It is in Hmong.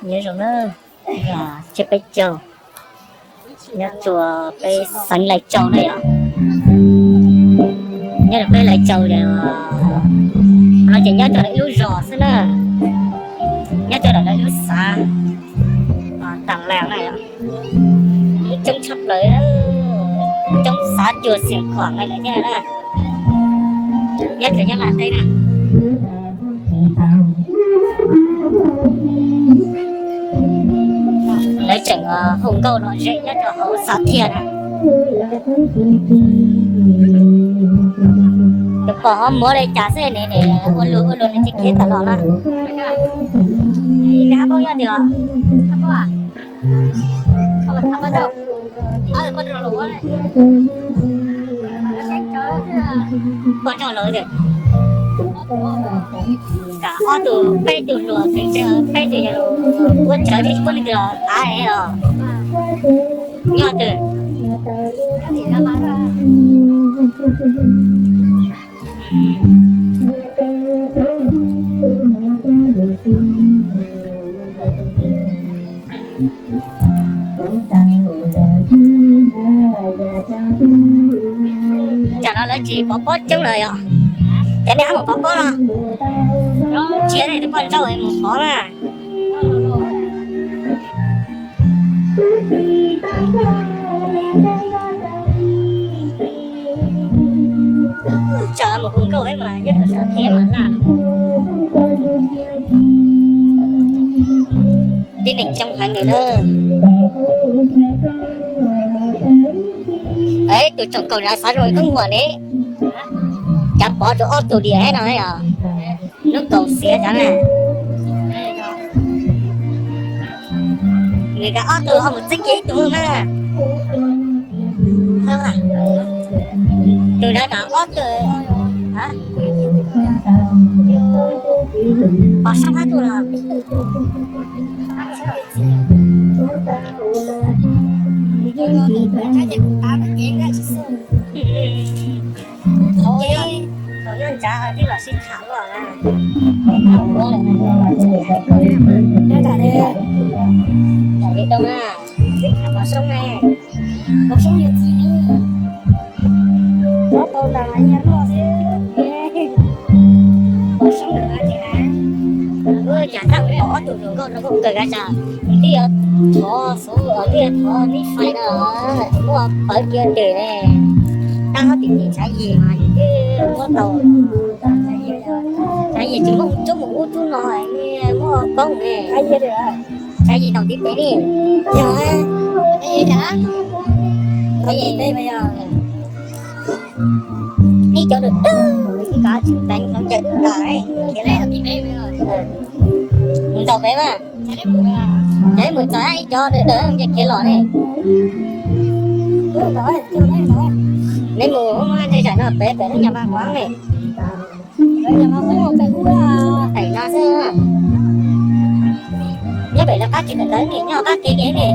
Nyob zoo na, tsiab peb caug, nyob rua peb xeev Lais Tsaus na yom. Nyob rua peb Lais Tsaus, no ces nyob rua lawv ib lub zos xwb na, nyob rua lawv ib lub xav, Tàm Lào na yom. Coob tshaj plaws, coob xav cuag Xiav Khuam li lawm thiab na. Nyob rua Nyab Laj teb na. Lawv tseem hu nkauj lom zem nyob rau hauv xav thiaj na. Tus pom ho muav li cas xwb ne, ua luag ua luag nws tsis khiav tawm los na. Neb hab paub nyob twg os? Poj nrauj laus, ob tug peb tug hluas, peb tug yog ua tsawv tsis pub leej twg los tav os. Nyob twg? Tsam no lawv tsis pov pob coob lawm yom? Ces nej ho mus pov pob los? Tsis yog, nej tus poj nrauj mus pov na. Tsam mus hu nkauj mas nyob rau xav thiaj mas laj. Tib neeg coob heev li na. Tus tsoom kaum na xav zoo koob muam ne, cas pov tau ob tug diam no os. Lub kaum xiav cov na. Nws kav ob tug ho mus txib kiag ib tug na. Tus na kav ob tug. Pov sab phab tug los. Thaum nyob nrad twb los sib tham luaj na. Li tau na, sib tham pov soob ne. Pov soob yuav txiv li. Pov tau tas mas nyias luaj xwb. Pov soob lawm ces, ua cas tab tom ob tug hluas nkauj no kuj kawg kav tsam, twb yuav thov xub, twb yuav thov neb fais no, muaj pawv kiag twg ne. Tab hab tim tim tshav yig mas yus twb muab tau. Tshav yig tsis muaj coob mus ub coob no, muaj poob ne. Tshav yig ntaus ntiv pem ne. Yog, tshav yig peb mas yog ib cov dawb dawb, ib cov tsis teev hloov caws tub ntas khiav los. Mus ntaus pem mas, ces mus txog ib cov dawb dawb ces khiav los ne. Neb mus muab tej zaum no pem pem lub nyuag mas quav ne. Pem no xwb. Nyob pem lawv qab kev ntawd ne, nyob qab kev kev ne.